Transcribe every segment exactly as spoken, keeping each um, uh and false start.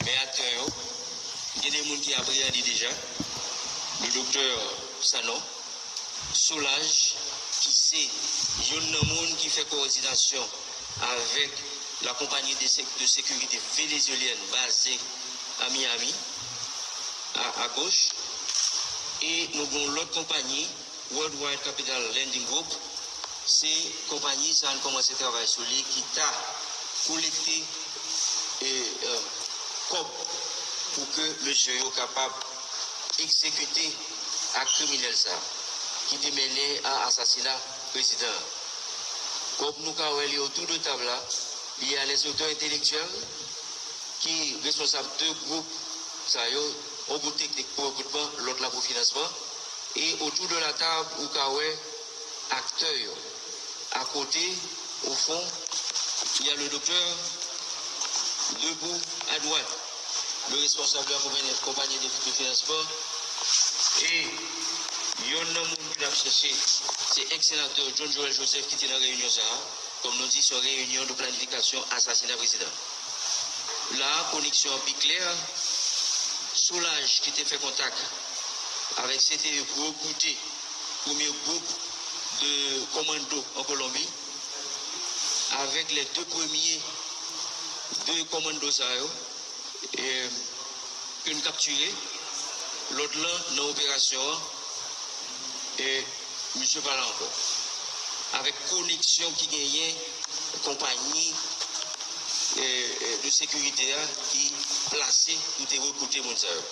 Men aktè yo, gen de moun ki apreyande deja, le doktè Sanon Solaj, ki se youn nan moun ki fè kowòdinasyon avèk la compagnie de, sé- de sécurité vénézuélienne basée à Miami, à, à gauche, e nou gen yon lòt konpayi, Worldwide Capital Lending Group, se konpayi sa a n kòmanse travay sou li, ki ta kolekte e, e, kòb pou ke mesye yo kapab egzekite ak kriminèl sa a ki te mennen a asasina prezidan an. Kòb nou ka wè li otou de tab la, li a les auteurs intellectuels ki responsab de gwoup sa yo, yon gwoup teknik pou rekritman, lòt la pou finansman, e otou de la tab ou ka wè aktè yo. Akote, au fond, il y a le docteur, debout, à droite, le responsable de la compagnie, compagnie de, de financement, e youn nan moun ki n ap chèche, se ex-senatè John Joël Joseph ki te nan reyinyon sa a. Kòm nou di, se yon reyinyon de planifikasyon asasina prezidan. La, koneksyon an pi klè, Solaj ki te fè kontak avèk C T E pou rekrite premye gwoup de kòmando an Kolonbi, avèk lè de premye de kòmando sa yo, e, ke n kaptire, lòt lan nan operasyon an, e, misye pa la ankò. Avèk koneksyon ki genyen konpayi, e, e, de sekirite a ki plase pou te rekrite moun sa yo.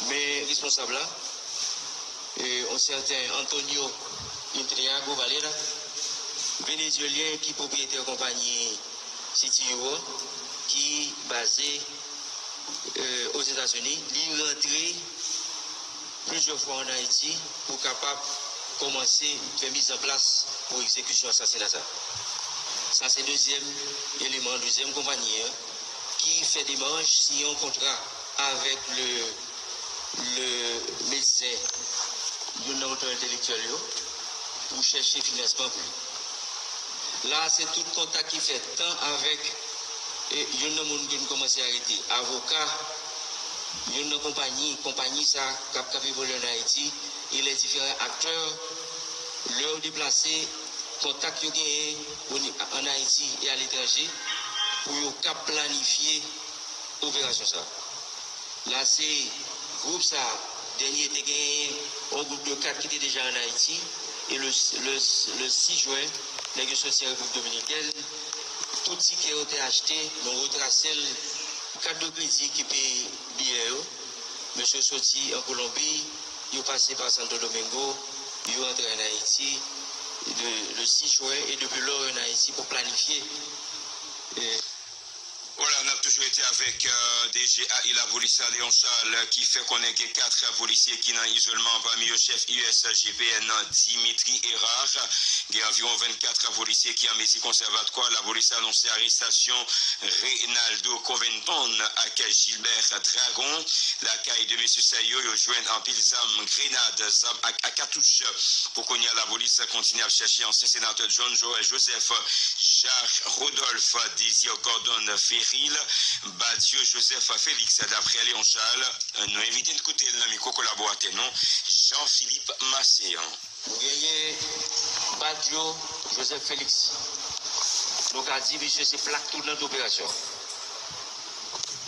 Men responsab la, e, yon sèten Antonio Intriago Valera, venezuelyen ki pwopriyetè konpayi C T U a, ki baze, e, Ozetazini, li rantre plizyè fwa ann Ayiti pou kapab kòmanse fè mizanplas pou egzekisyon asasina sa. Sa se dezyèm eleman, dezyèm konpayi an ki fè demach, siyen yon kontra avèk le, le medsen, youn nan otè entelektyèl yo, pou chèche finansman pou li. La, se tout kontak ki fèt, tan avèk, e, youn nan moun ke nou kòmanse arete, avoka, youn nan konpayi, konpayi sa k ap, k ap evolye ann Ayiti, e lè diferan aktè, lè yo deplase, kontak yo genyen o ni-, ann Ayiti e aletranje, pou yo kab planifye operasyon sa. La, se gwoup sa, dènye te genyen yon gwoup de kat ki te deja ann Ayiti, e le, le, le sis jen, nèg yo soti an Repiblik Dominikèn, tout tikè yo te achte, nou retrase l, kat de kredi ki peye biyè yo, mesye yo soti an Kolonbi, yo pase pa Santo Domingo, yo antre ann Ayiti, le, le sis jen, e depi lò yo ann Ayiti pou planifye, e, Vwala, n ap toujou rete avèk, euh, D G A I lapolis la, Léon Charles, ki fè konnen gen kat polisye ki nan izolman, pami yo chèf U S G P N nan Dimitri Hérard. Gen anviwon vennkat polisye ki an mezi konsèvatwa. Lapolis anonse arestasyon Reynaldo Coventon ak Gilbert Dragon. Lakay de mesye sa yo, yo jwenn anpil zam, grenad, zam ak, ak katouch. Pou kounye a, lapolis kontinye ap chèche ansyen senatè John Joël Joseph, Jacques Rodolphe Désir Gordon Ferril, Badio Joseph Félix, daprè Léon Charles. Nou envite n koute l nan mikwo kolaboratè nou, Jean Philippe Massé an. Nou genyen Badio Joseph Félix. Nou ka di misye se plak tounant operasyon.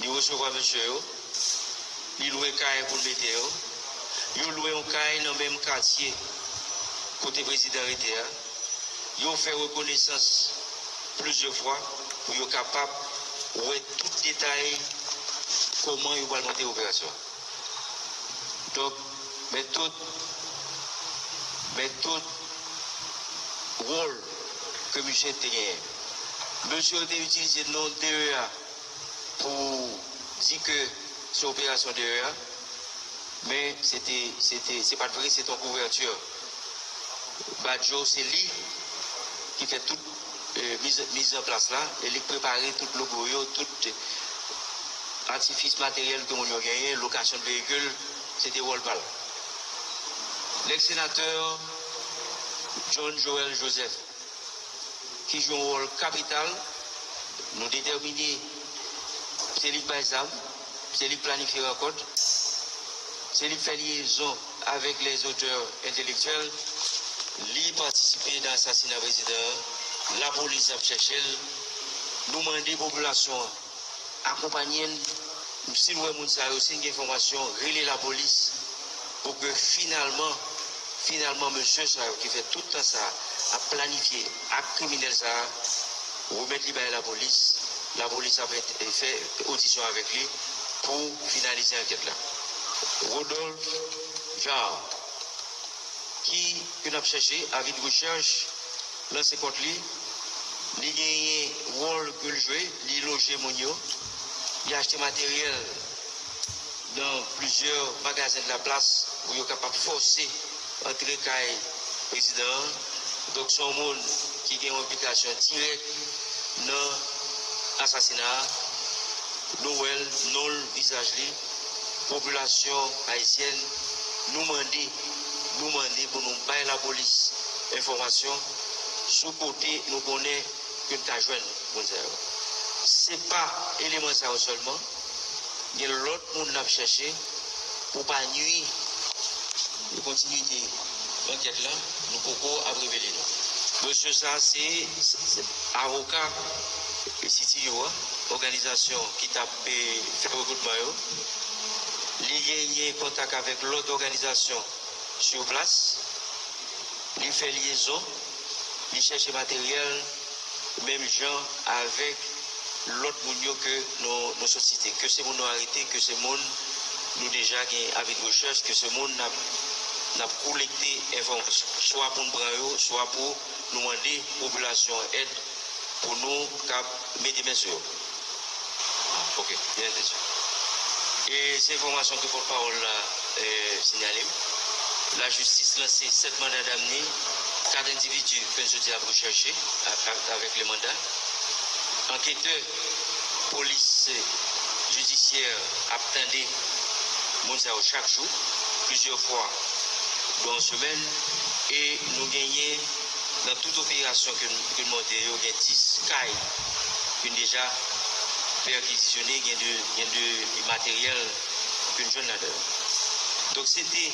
Li resevwa mesye yo, li lwe kay pou l mete yo. Yo lwe yon kay nan menm katye kote prezidan rete a. Yo fè rekonesans plizyè fwa pou yo kapab wè tout detay kòman yo pral monte operasyon. Donk, men tout, men tout wòl ke misye te genyen. Mesye yo te itilize non D E A pou di ke se operasyon D E A, men se te, se te, se pa t vre, se t yon kouvèti. Badio, se li ki fè tout, e, miz, miz an plas la, e li k prepare tout logo yo, tout atifis materyèl ke moun yo genyen, lokasyon de veyikil, se te wòl pa l. Lèks senatè John Joël Joseph, ki jwe yon wòl kapital, nou detèmine Se li k bay zam, se li k planifye rankont, se li k fè lyezon avèk lèzotè entelektyèl. Li patisipe nan asasina prezidan an. Lapolis ap chèche l. Nou mande popilasyon an akonpanye n. Si n wè moun sa yo, si n gen enfòmasyon, rele lapolis pou ke finalman, finalman, mesye sa yo ki fè tout tan sa a ap planifye ak kriminèl sa a, remèt li bay lapolis. Lapolis ap ent- fè odisyon avèk li pou finalize ankèt la. Rodolphe Jaar, ki, ke n ap chèche, avi de rechèch lanse kont li. Li genyen wòl ke l jwe, li loje moun yo, li achte materyèl nan plizyè magazen de la plas pou yo kapab fòse antre kay prezidan an. Donk, se yon moun ki gen yon enplikasyon dirèk nan asasina a. Nou wè l, non l, vizaj li. Popilasyon ayisyèn, nou mande, nou mande pou nou bay lapolis enfòmasyon sou kote nou konnen ke n ka jwenn moun sa yo. Se pa eleman sa yo sèlman. Gen lòt moun n ap chèche pou pa nui kontinite ankèt la, nou poko ap revele non. Mesye sa se, se, se avoka C T U a, òganizasyon ki t ap, eh, fè rekritman yo. Li genyen kontak avèk lòt òganizasyon sou plas. Li fè lyezon, li chèche materyèl, menm jan avèk lòt moun yo ke nou, nou sot site. Ke se moun nou arete, ke se moun nou deja gen avi de rechèch, ke se moun n ap, n ap kolekte enfòmasyon, swa pou n pran yo, swa pou nou mande popilasyon an èd pou nou kab mete men sou yo. Ah, ok, byen antandi. E se enfòmasyon ke pòtpawòl la, eh, sinyale m. Lajistis lanse sèt manda damne, kat endividi ke n soti ap rechèche a- a- avèk le manda. Anketè polis jidisyè ap tande moun sa yo chak jou, plizyè fwa nan yon semèn, e nou genyen nan tout operasyon ke n, ke n monte yo, gen dis kay ke n deja pèkizisyone, gen de, gen de materyèl ke n jwenn ladan yo. Donk, se te